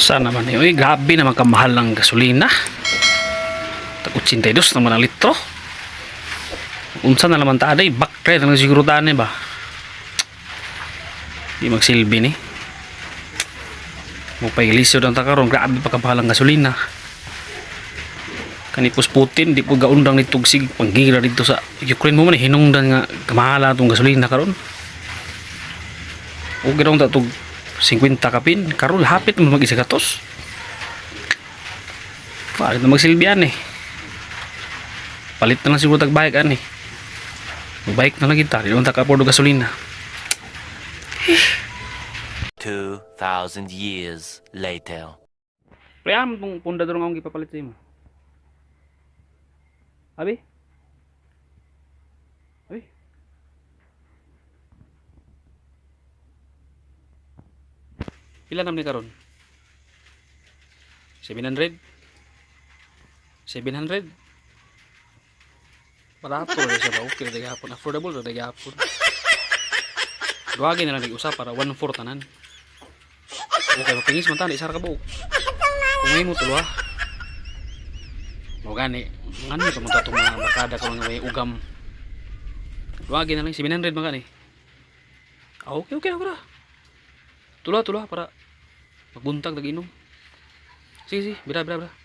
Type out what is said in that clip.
Sana man eh. Uy, grabe naman kamahal ng gasolina. Tag 82 naman ang litro. Unsa na naman ta aday, bakre na lang siguro tani ba. Di magsilbi ni. Mo pailisod ang takaron, grabe pa kamahal ang gasolina. Kanipos Putin, di po gaundang ni tugsig panggira dito sa Ukraine mo man eh, hinungdan nga kamahala atong gasolina karon. Okay raw ta tug 50 kapin, karon hapit mo mag-isa katos. Palit na magsilbihan eh. Palit na lang siguro tag bike ani. Magbike na lang kita, di naman ta ka-afford og gasolina. 2,000 years later. Pre, am tong punda dorong akong gipapalit sa imo. Abi? Abi? Pila naman ni karon? 700? 700? Barato ra siya ba? Okay ra gihapon. Affordable ra gihapon. Duwagin na lang usap para 1.4 tanan. Okay, mapingis man ta, isa ra ka buok. Kung may mo tulo ah. Mo gani, ngano pa man to mga barkada ko nga may ugam. Duwagin na lang 700 man gani. Ah, okay okay okay ra. Tulo tulo para magbuntag tag inom. Sige sige, bira bira bira.